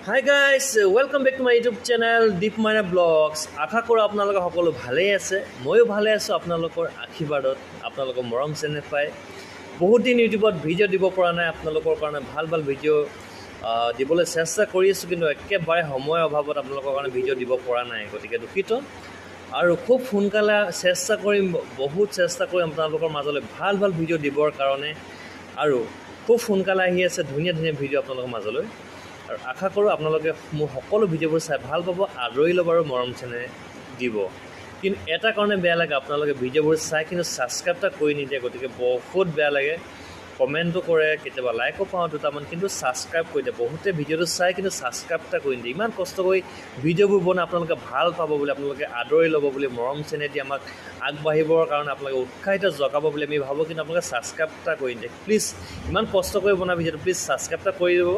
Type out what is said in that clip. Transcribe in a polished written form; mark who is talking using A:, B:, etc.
A: Hi guys, welcome back to my YouTube channel Deep Maina blogs. আশা কৰোঁ আপোনালোকে সকলো ভালেই আছে। ময়ো ভালে আছোঁ আপোনালোকৰ আশীৰ্বাদত, আপোনালোকৰ মৰম চেনেহ পাই। বহুত দিন ইউটিউবত ভিডিঅ' দিব পৰা নাই। আপোনালোকৰ কাৰণে ভাল ভাল ভিডিঅ' দিবলৈ চেষ্টা কৰি আছোঁ, কিন্তু একেবাৰে সময়ৰ অভাৱত আপোনালোকৰ কাৰণে ভিডিঅ' দিব পৰা নাই, গতিকে দুখিত। আৰু খুব সোনকালে চেষ্টা কৰিম, বহুত চেষ্টা কৰিম আপোনালোকৰ মাজলৈ ভাল ভাল ভিডিঅ' দিবৰ কাৰণে। আৰু খুব সোনকালে আহি আছে ধুনীয়া ধুনীয়া ভিডিঅ' আপোনালোকৰ মাজলৈ। আৰু আশা কৰোঁ আপোনালোকে মোৰ সকলো ভিডিঅ'বোৰ চাই ভাল পাব, আদৰি ল'ব আৰু মৰম চেনেহ দিব। কিন্তু এটা কাৰণে বেয়া লাগে, আপোনালোকে ভিডিঅ'বোৰ চাই কিন্তু ছাবস্ক্ৰাইব এটা কৰি নিদিয়ে, গতিকে বহুত বেয়া লাগে। কমেণ্টো কৰে, কেতিয়াবা লাইকো পাওঁ দুটামান, কিন্তু ছাবস্ক্ৰাইব কৰি দিয়ে। বহুতে ভিডিঅ'টো চাই কিন্তু ছাবস্ক্ৰাইব এটা কৰি নিদিয়ে। ইমান কষ্ট কৰি ভিডিঅ'বোৰ বনাই আপোনালোকে ভাল পাব বুলি, আপোনালোকে আদৰি ল'ব বুলি, মৰম চেনেহ দি আমাক আগবাঢ়িবৰ কাৰণে আপোনালোকে উৎসাহিত জগাব বুলি আমি ভাবোঁ, কিন্তু আপোনালোকে ছাবস্ক্ৰাইব এটা কৰি নিদিয়ে। প্লিজ, ইমান কষ্ট কৰি বনোৱা ভিডিঅ'টো প্লিজ ছাবস্ক্ৰাইব এটা কৰি দিব।